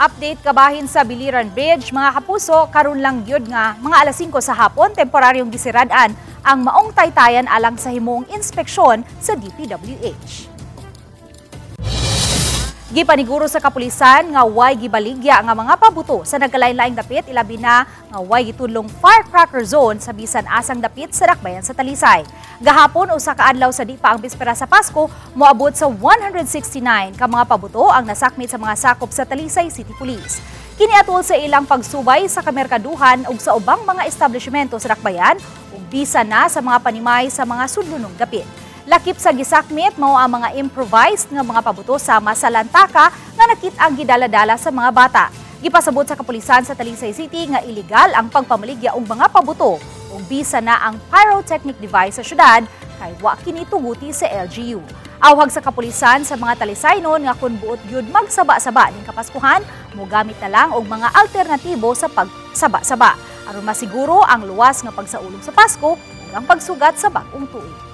Update kabahin sa Biliran Bridge, mga kapuso, karon lang gyud nga mga alas 5 sa hapon, temporaryong gisirad-an ang maong taytayan alang sa himong inspeksyon sa DPWH. Gipaniguro sa kapulisan nga way gibaligya nga mga pabuto sa nagkalain-laing dapit, ilabi na nga way gitudlong firecracker zone sa bisan asang dapit sa dakbayan sa Talisay. Gahapon, usa ka adlaw sa di pa ang bispera sa Pasko, moabot sa 169 ka mga pabuto ang nasakmit sa mga sakop sa Talisay City Police. Kini atol sa ilang pagsubay sa kamerkaduhan ug sa ubang mga establishmento sa dakbayan ug bisan na sa mga panimay sa mga sudlonong dapit. Lakip sa gisakmit mao ang mga improvised nga mga pabuto sama sa lantaka nga nakit-ang gidala-dala sa mga bata. Gipasabot sa kapulisan sa Talisay City nga illegal ang pagpamaligya og mga pabuto ug bisan na ang pyrotechnic device sa syudad kay wa kini tuguti sa LGU. Awhag sa kapulisan sa mga Talisaynon nga kun buot gyud magsaba-saba ning Kapaskuhan, mogamit na lang og mga alternatibo sa pagsaba-saba aron masiguro ang luwas nga pagsaulog sa Pasko ug ang pagsugat sa bag-ong tuig.